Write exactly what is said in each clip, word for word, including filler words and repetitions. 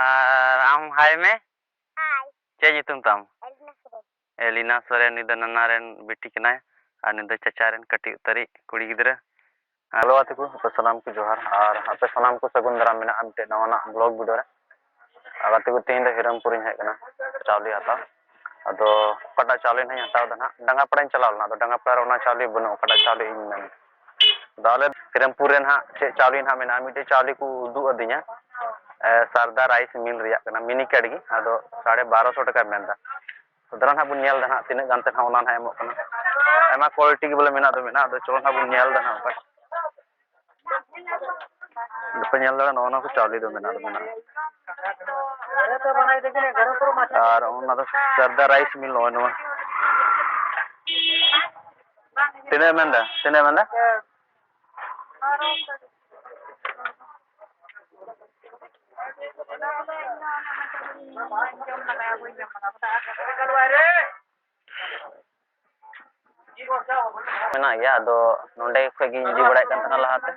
ᱟᱨ ᱟᱢ ᱦᱟᱭ ᱢᱮ᱾ ᱦᱟᱭ᱾ ᱪᱮᱫ ᱧᱩᱛᱩᱢ ᱛᱟᱢ? ᱮᱞᱤᱱᱟ ᱥᱚᱨᱮᱱ᱾ ᱮᱞᱤᱱᱟ ᱥᱚᱨᱮᱱ, ᱱᱩᱭ ᱫᱚ ᱱᱟᱱᱟ ᱨᱮᱱ ᱵᱤᱴᱤ ᱠᱟᱱᱟᱭ᱾ ᱟᱨ ᱱᱩᱭ ᱫᱚ ᱪᱟᱪᱟ ᱨᱮᱱ ᱠᱟᱹᱴᱤᱡ ᱩᱛᱟᱹᱨᱤᱡ ᱠᱩᱲᱤ ᱜᱤᱫᱽᱨᱟᱹ᱾ ᱦᱮᱞᱳ ᱜᱟᱛᱮ ᱠᱚ, ᱟᱯᱮ ᱥᱟᱱᱟᱢ ᱠᱚ ᱡᱚᱦᱟᱨ᱾ ᱟᱨ ᱟᱯᱮ ᱥᱟᱱᱟᱢ ᱠᱚ ᱥᱟᱹᱜᱩᱱ ᱫᱟᱨᱟᱢ ᱢᱮᱱᱟᱜᱼᱟ ᱢᱤᱫᱴᱮᱡ ᱱᱟᱣᱟᱱᱟᱜ vlog video ᱨᱮ᱾ ᱟᱨ ᱜᱟᱛᱮ ᱠᱚ, ᱛᱮᱦᱮᱧ ᱫᱚ ᱦᱤᱨᱚᱢᱯᱩᱨᱤᱧ ᱦᱮᱡ ᱠᱟᱱᱟ ᱪᱟᱣᱞᱮ ᱦᱟᱛᱟᱣ᱾ ᱟᱫᱚ ᱚᱠᱟᱴᱟᱜ ᱪᱟᱣᱞᱮ ᱱᱟᱦᱟᱜ ᱤᱧ ᱦᱟᱛᱟᱣ ᱮᱫᱟ ᱱᱟᱦᱟᱜ, ᱰᱟᱸᱜᱟᱯᱟᱲᱟᱧ ᱪᱟᱞᱟᱣ ᱞᱮᱱᱟ, ᱟᱫᱚ ᱰᱟᱸᱜᱟᱯᱟᱲᱟ ᱨᱮ ᱚᱱᱟ ᱪᱟᱣᱞᱮ ᱵᱟᱹᱱᱩᱜᱼᱟ, ᱚᱠᱟᱴᱟᱜ ᱪᱟᱣᱞᱮ ᱤᱧ ᱢᱮᱱ᱾ ᱟᱫᱚ ᱟᱞᱮ ᱦᱤᱨᱚᱢᱯᱩᱨ ᱨᱮ ᱱᱟᱦᱟᱜ ᱪᱮᱫ ᱪᱟᱣᱞᱮ ᱱᱟᱦᱟᱜ ᱢᱮᱱᱟᱜᱼᱟ, ᱢᱤᱫᱴᱮᱡ ᱪᱟᱣᱞᱮ ᱠᱚ ᱩᱫᱩᱜ ᱟᱹᱫᱤᱧᱟ, ᱮ, ᱥᱟᱨᱫᱟ rice mill ᱨᱮᱭᱟᱜ ᱠᱟᱱᱟ, mini card ᱜᱮ᱾ ᱟᱫᱚ ᱥᱟᱲᱮ ᱵᱟᱨᱚᱥᱚ ᱴᱟᱠᱟᱭ ᱢᱮᱱᱫᱟ᱾ ᱫᱟᱨᱟ ᱱᱟᱦᱟᱜ ᱵᱚᱱ ᱧᱮᱞ ᱮᱫᱟ ᱱᱟᱦᱟᱜ ᱛᱤᱱᱟᱹᱜ ᱜᱟᱱ ᱛᱮ ᱱᱟᱦᱟᱜ ᱚᱱᱟ ᱱᱟᱦᱟᱜ ᱮᱢᱚᱜ ᱠᱟᱱᱟ᱾ ᱟᱭᱢᱟ quality ᱜᱮ ᱵᱚᱞᱮ ᱢᱮᱱᱟᱜ ᱫᱚ ᱢᱮᱱᱟᱜ, ᱟᱫᱚ ᱪᱚᱞᱚ ᱱᱟᱦᱟᱜ ᱵᱚᱱ ᱧᱮᱞ ᱮᱫᱟ ᱱᱟᱦᱟᱜ ᱚᱠᱟ᱾ ᱫᱚᱯᱮ ᱧᱮᱞ ᱫᱟᱲᱮᱭᱟᱜᱼᱟ, ᱱᱚᱜᱼᱚ ᱱᱚᱣᱟ ᱠᱚ ᱪᱟᱣᱞᱮ ᱫᱚ ᱢᱮᱱᱟᱜ ᱫᱚ ᱢᱮᱱᱟᱜᱼᱟ᱾ ᱟᱨ ᱚᱱᱟ ᱫᱚ ᱥᱟᱨᱫᱟ rice mill, ᱱᱚᱜᱼᱚᱭ ᱱᱚᱣᱟ᱾ ᱛᱤᱱᱟᱹᱜ ᱮᱢ ᱢᱮᱱᱫᱟ? ᱛᱤᱱᱟᱹᱜ ᱮᱢ ᱢᱮᱱᱫᱟ? ᱢᱮᱱᱟᱜ ᱜᱮᱭᱟ, ᱟᱫᱚ ᱱᱚᱸᱰᱮ ᱠᱷᱚᱡ ᱜᱤᱧ ᱤᱫᱤ ᱵᱟᱲᱟᱭᱮᱫ ᱠᱟᱱ ᱛᱟᱦᱮᱱᱟ ᱞᱟᱦᱟᱛᱮ᱾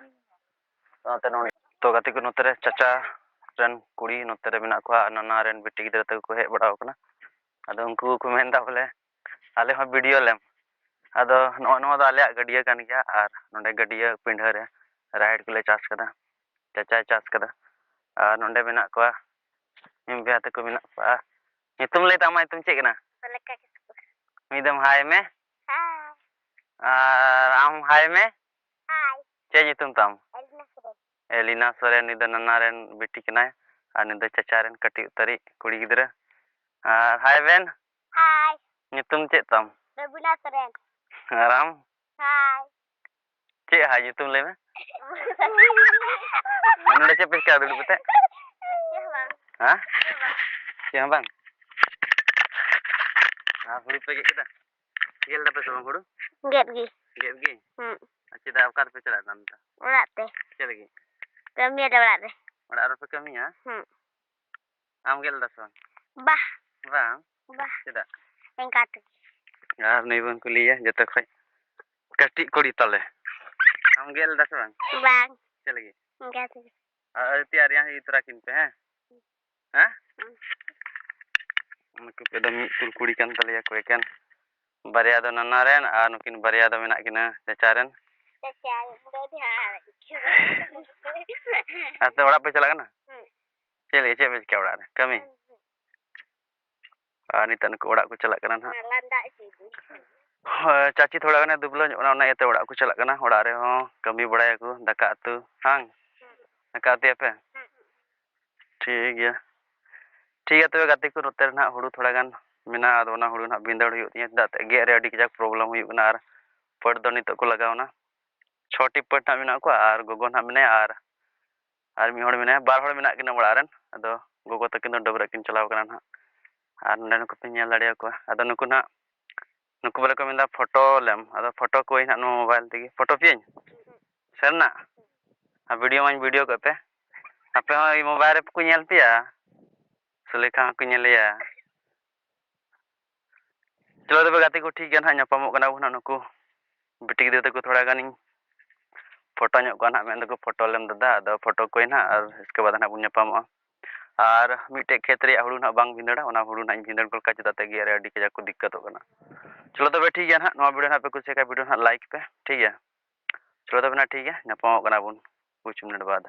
ᱚᱱᱟᱛᱮ ᱱᱚᱸᱰᱮ, ᱛᱚ ᱜᱟᱛᱮ ᱠᱚ, ᱱᱚᱛᱮ ᱨᱮ ᱪᱟᱪᱟ ᱨᱮᱱ ᱠᱩᱲᱤ ᱱᱚᱛᱮ ᱨᱮ ᱢᱮᱱᱟᱜ ᱠᱚᱣᱟ, ᱟᱨ ᱱᱟᱱᱟ ᱨᱮᱱ ᱵᱤᱴᱤ ᱜᱤᱫᱽᱨᱟᱹ ᱛᱟᱠᱚ ᱠᱚ ᱦᱮᱡ ᱵᱟᱲᱟᱣ ᱠᱟᱱᱟ᱾ ᱟᱫᱚ ᱩᱱᱠᱩ ᱠᱚ ᱢᱮᱱᱫᱟ ᱵᱚᱞᱮ, ᱟᱞᱮ ᱦᱚᱸ video ᱞᱮᱢ᱾ ᱟᱫᱚ ᱱᱚᱜᱼᱚ ᱱᱚᱣᱟ ᱫᱚ ᱟᱞᱮᱭᱟᱜ ᱜᱟᱹᱰᱭᱟᱹ ᱠᱟᱱ ᱜᱮᱭᱟ, ᱟᱨ ᱱᱚᱸᱰᱮ ᱜᱟᱹᱰᱭᱟᱹ ᱯᱤᱸᱰᱷᱟᱹ ᱨᱮ ᱨᱟᱦᱮᱲ ᱠᱚᱞᱮ ᱪᱟᱥ ᱠᱟᱫᱟ, ᱪᱟᱪᱟᱭ ᱪᱟᱥ ᱠᱟᱫᱟ᱾ ᱟᱨ ᱱᱚᱸᱰᱮ ᱢᱮᱱᱟᱜ ᱠᱚᱣᱟ, ᱤᱧ ᱵᱚᱭᱦᱟ ᱛᱟᱠᱚ ᱢᱮᱱᱟᱜ ᱠᱚᱣᱟ᱾ ᱧᱩᱛᱩᱢ ᱞᱟᱹᱭ ᱛᱟᱢ, ᱟᱢᱟᱜ ᱧᱩᱛᱩᱢ ᱪᱮᱫ ᱠᱟᱱᱟ? ᱢᱚᱞᱞᱤᱠᱟ ᱠᱤᱥᱠᱩ᱾ ᱢᱤᱫ ᱫᱚᱢ ᱦᱟᱭ ᱢᱮ᱾ ᱦᱟᱭ᱾ ᱟᱨ ᱟᱢ ᱦᱟᱭ ᱢᱮ᱾ ᱦᱟᱭ᱾ ᱪᱮᱫ ᱧᱩᱛᱩᱢ ᱛᱟᱢ? ᱮᱞᱤᱱᱟ ᱥᱚᱨᱮᱱ᱾ ᱮᱞᱤᱱᱟ ᱥᱚᱨᱮᱱ, ᱱᱩᱭ ᱫᱚ ᱱᱟᱱᱟ ᱨᱮᱱ ᱵᱤᱴᱤ ᱠᱟᱱᱟᱭ, ᱟᱨ ᱱᱩᱭ ᱫᱚ ᱪᱟᱪᱟ ᱨᱮᱱ ᱠᱟᱹᱴᱤᱡ ᱩᱛᱟᱹᱨᱤᱡ ᱠᱩᱲᱤ ᱜᱤᱫᱽᱨᱟᱹ᱾ ᱟᱨ ᱦᱟᱭ ᱵᱮᱱ᱾ ᱦᱟᱭ᱾ ᱧᱩᱛᱩᱢ ᱪᱮᱫ ᱛᱟᱢ? ᱨᱚᱵᱤᱱᱟ ᱥᱚᱨᱮᱱ᱾ ᱟᱨ ᱟᱢ? ᱦᱟᱭ᱾ ᱪᱮᱫ ᱦᱟᱭ ᱧᱩᱛᱩᱢ ᱞᱟᱹᱭ ᱢᱮ? ᱱᱚᱰᱮ ᱪᱮᱫ ᱯᱮ ᱪᱤᱠᱟᱹᱭᱟ ᱫᱩᱲᱩᱵ ᱠᱟᱛᱮ? ᱪᱮᱫ ᱦᱚᱸ ᱵᱟᱝ᱾ ᱦᱮᱸ? ᱪᱮᱫ ᱦᱚᱸ ᱵᱟᱝ? ᱟᱨ ᱦᱩᱲᱩ ᱯᱮ ᱜᱮᱫ ᱠᱮᱫᱟ? ᱜᱮᱫ ᱫᱟᱯᱮ ᱥᱮ ᱵᱟᱝ ᱦᱩᱲᱩ? ᱜᱮᱫ ᱜᱮ᱾ ᱜᱮᱫ ᱜᱮ? ᱦᱩᱸ᱾ ᱟᱨ ᱪᱮᱫᱟᱜ, ᱚᱠᱟ ᱨᱮᱯᱮ ᱪᱟᱞᱟᱜ ᱠᱟᱱ ᱛᱮ? ᱚᱲᱟᱜ ᱛᱮ᱾ ᱪᱮᱫ ᱞᱟᱹᱜᱤᱫ? ᱠᱟᱹᱢᱤᱭᱟᱞᱮ ᱚᱲᱟᱜ ᱨᱮ᱾ ᱚᱲᱟᱜ ᱨᱮᱯᱮ ᱠᱟᱹᱢᱤᱭᱟ? ᱦᱩᱸ᱾ ᱟᱢ ᱜᱮᱫ ᱞᱮᱫᱟ ᱥᱮ ᱵᱟᱝ? ᱵᱟ᱾ ᱵᱟᱝ? ᱵᱟ᱾ ᱪᱮᱫᱟᱜ? ᱮᱱᱠᱟ ᱛᱮᱜᱮ᱾ ᱟᱨ ᱱᱩᱭ ᱵᱚᱱ ᱠᱩᱞᱤᱭᱮᱭᱟ ᱡᱚᱛᱚ ᱠᱷᱚᱡ ᱠᱟᱹᱴᱤᱡ ᱠᱩᱲᱤ ᱛᱟᱞᱮ᱾ ᱟᱢ ᱜᱮᱫ ᱞᱮᱫᱟ ᱥᱮ ᱵᱟᱝ? ᱵᱟᱝ᱾ ᱪᱮᱫ ᱞᱟᱹᱜᱤᱫ? ᱮᱱᱠᱟ ᱛᱮᱜᱮ᱾ ᱟᱨ ᱟᱹᱛᱤ ᱟᱨ ᱤᱭᱟᱹ ᱦᱚᱸ ᱤᱫᱤ ᱛᱚᱨᱟ ᱠᱤᱱ ᱯᱮ, ᱦᱮᱸ? ᱦᱮᱸ? ᱱᱩᱠᱩ ᱯᱮ ᱫᱚ ᱢᱤᱫ ᱛᱩᱞ ᱠᱩᱲᱤ ᱠᱟᱱ ᱛᱟᱞᱮᱭᱟ ᱠᱚ ᱮᱠᱮᱱ᱾ ᱵᱟᱨᱭᱟ ᱫᱚ ᱱᱟᱱᱟ ᱨᱮᱱ ᱟᱨ ᱱᱩᱠᱤᱱ ᱵᱟᱨᱭᱟ ᱫᱚ ᱢᱮᱱᱟᱜ ᱠᱤᱱᱟ ᱪᱟᱪᱟ ᱨᱮᱱ᱾ ᱪᱟᱪᱟ ᱨᱮᱱ ᱫᱚ ᱡᱟᱦᱟᱸ ᱟᱨ ᱛᱚ ᱚᱲᱟᱜ ᱯᱮ ᱪᱟᱞᱟᱜ ᱠᱟᱱᱟ? ᱦᱩᱸ᱾ ᱪᱮᱫ ᱞᱟᱹᱜᱤᱫ, ᱪᱮᱫ ᱯᱮ ᱪᱤᱠᱟ ᱚᱲᱟᱜ ᱨᱮ? ᱠᱟᱹᱢᱤ? ᱦᱩᱸ, ᱦᱩᱸ᱾ ᱟᱨ ᱱᱤᱛᱚᱜ ᱱᱩᱠᱩ ᱚᱲᱟᱜ ᱠᱚ ᱪᱟᱞᱟᱜ ᱠᱟᱱᱟ ᱱᱟᱦᱟᱜ᱾ ᱞᱟᱸᱫᱟ ᱦᱚᱪᱚᱭᱮᱫᱤᱧ᱾ ᱦᱳᱭ, ᱪᱟᱪᱤ ᱛᱷᱚᱲᱟ ᱜᱟᱱᱮ ᱫᱩᱵᱽᱞᱟᱹ ᱧᱚᱜ ᱠᱟᱱᱟ, ᱚᱱᱟ ᱤᱭᱟᱹᱛᱮ ᱚᱲᱟᱜ ᱠᱚ ᱪᱟᱞᱟᱜ ᱠᱟᱱᱟ᱾ ᱚᱲᱟᱜ ᱨᱮᱦᱚᱸ ᱠᱟᱹᱢᱤ ᱵᱟᱲᱟᱭᱟᱠᱚ, ᱫᱟᱠᱟ ᱩᱛᱩ, ᱦᱟᱝ? ᱦᱩᱸ᱾ ᱫᱟᱠᱟ ᱩᱛᱩᱭᱟᱯᱮ? ᱦᱩᱸ᱾ ᱴᱷᱤᱠ ᱜᱮᱭᱟ᱾ ᱴᱷᱤᱠ ᱜᱮᱭᱟ, ᱛᱚᱵᱮ ᱜᱟᱛᱮ ᱠᱚ, ᱱᱚᱛᱮ ᱨᱮ ᱱᱟᱦᱟᱜ ᱦᱩᱲᱩ ᱛᱷᱚᱲᱟ ᱜᱟᱱ ᱢᱮᱱᱟᱜᱼᱟ, ᱟᱫᱚ ᱚᱱᱟ ᱦᱩᱲᱩ ᱱᱟᱦᱟᱜ ᱵᱷᱤᱸᱫᱟᱹᱲ ᱦᱩᱭᱩᱜ ᱛᱤᱧᱟᱹ, ᱪᱮᱫᱟᱜ ᱛᱮ ᱜᱮᱫ ᱨᱮ ᱟᱹᱰᱤ ᱠᱟᱡᱟᱠ problem ᱦᱩᱭᱩᱜ ᱠᱟᱱᱟ᱾ ᱟᱨ ᱯᱟᱹᱴ ᱫᱚ ᱱᱤᱛᱚᱜ ᱠᱚ ᱞᱟᱜᱟᱣᱱᱟ, ᱪᱷᱚᱴᱤ ᱯᱟᱹᱴ ᱱᱟᱦᱟᱜ ᱢᱮᱱᱟᱜ ᱠᱚᱣᱟ ᱟᱨ ᱜᱚᱜᱚ ᱱᱟᱦᱟᱜ ᱢᱮᱱᱟᱭᱟ ᱟᱨ, ᱟᱨ ᱢᱤᱫ ᱦᱚᱲ ᱢᱮᱱᱟᱭᱟ, ᱵᱟᱨ ᱦᱚᱲ ᱢᱮᱱᱟᱜ ᱠᱤᱱᱟ ᱚᱲᱟᱜ ᱨᱮᱱ᱾ ᱟᱫᱚ ᱜᱚᱜᱚ ᱛᱟᱹᱠᱤᱱ ᱫᱚ ᱰᱟᱹᱵᱽᱨᱟᱹᱜ ᱠᱤᱱ ᱪᱟᱞᱟᱣ ᱠᱟᱱᱟ ᱱᱟᱦᱟᱜ᱾ ᱟᱨ ᱱᱚᱸᱰᱮ ᱱᱩᱠᱩ ᱯᱮ ᱧᱮᱞ ᱫᱟᱲᱮᱭᱟᱠᱚᱣᱟ, ᱟᱫᱚ ᱱᱩᱠᱩ ᱱᱟᱦᱟᱜ ᱱᱩᱠᱩ ᱵᱚᱞᱮ ᱠᱚ ᱢᱮᱱᱫᱟ ᱯᱷᱳᱴᱳ ᱞᱮᱢ, ᱟᱫᱚ ᱯᱷᱳᱴᱳ ᱠᱚᱣᱟᱹᱧ ᱦᱟᱸᱜ ᱱᱚᱣᱟ mobile ᱛᱮᱜᱮ᱾ ᱯᱷᱳᱴᱳ ᱯᱮᱭᱟᱹᱧ? ᱥᱟᱹᱨᱤᱱᱟᱜ? ᱟᱨ video ᱢᱟᱧ video ᱠᱮᱫ ᱯᱮ᱾ ᱟᱯᱮ ᱦᱚᱸ ᱤᱧ mobile ᱨᱮ ᱠᱚ ᱧᱮᱞ ᱯᱮᱭᱟ᱾ ᱥᱩᱞᱮᱠᱷᱟ ᱦᱚᱸᱠᱚ ᱧᱮᱞᱮᱭᱟ᱾ ᱪᱚᱞᱚ ᱛᱚᱵᱮ ᱜᱟᱛᱮ ᱠᱚ, ᱴᱷᱤᱠ ᱜᱮᱭᱟ ᱱᱟᱦᱟᱜ, ᱧᱟᱯᱟᱢᱚᱜ ᱠᱟᱱᱟ ᱵᱚᱱ ᱦᱟᱸᱜ᱾ ᱱᱩᱠᱩ ᱵᱤᱴᱤ ᱜᱤᱫᱽᱨᱟᱹ ᱛᱟᱠᱚ ᱛᱷᱚᱲᱟ ᱜᱟᱱᱤᱧ ᱯᱷᱳᱴᱳ ᱧᱚᱜ ᱠᱚᱣᱟ ᱱᱟᱦᱟᱜ, ᱢᱮᱱ ᱫᱟᱠᱚ ᱯᱷᱳᱴᱳ ᱞᱮᱢ ᱫᱟᱫᱟ, ᱟᱫᱚ ᱯᱷᱳᱴᱳ ᱠᱚᱣᱟᱧ ᱱᱟᱦᱟᱜ ᱟᱨ ᱤᱥᱠᱮ ᱵᱟᱫ ᱱᱟᱦᱟᱜ ᱵᱚᱱ ᱧᱟᱯᱟᱢᱚᱜᱼᱟ᱾ ᱟᱨ ᱢᱤᱫᱴᱮᱡ ᱠᱷᱮᱛ ᱨᱮᱭᱟᱜ ᱦᱩᱲᱩ ᱱᱟᱦᱟᱜ ᱵᱟᱝ ᱵᱷᱤᱸᱫᱟᱹᱲᱟ, ᱚᱱᱟ ᱦᱩᱲᱩ ᱱᱟᱦᱟᱜ ᱤᱧ ᱵᱷᱤᱸᱫᱟᱹᱲ ᱜᱚᱫ ᱠᱟᱜᱼᱟ, ᱪᱮᱫᱟᱜ ᱛᱮ ᱜᱮᱫ ᱨᱮ ᱟᱹᱰᱤ ᱠᱟᱡᱟᱠ ᱠᱚ ᱫᱤᱠᱠᱟᱛᱚᱜ ᱠᱟᱱᱟ᱾ ᱪᱚᱞᱚ ᱛᱚᱵᱮ ᱴᱷᱤᱠ ᱜᱮᱭᱟ ᱱᱟᱦᱟᱜ, ᱱᱚᱣᱟ video ᱱᱟᱦᱟᱜ ᱯᱮ ᱠᱩᱥᱤᱭᱟᱜ ᱠᱷᱟᱡ video ᱱᱟᱦᱟᱜ like ᱯᱮ, ᱴᱷᱤᱠ ᱜᱮᱭᱟ? ᱪᱚᱞᱚ ᱛᱚᱵᱮ ᱱᱟᱦᱟᱜ ᱴᱷᱤᱠ ᱜᱮᱭᱟ, ᱧᱟᱯᱟᱢᱚᱜ ᱠᱟᱱᱟ ᱵᱚᱱ ᱠᱩᱪ ᱢᱤᱱᱤᱴ ᱵᱟᱫ᱾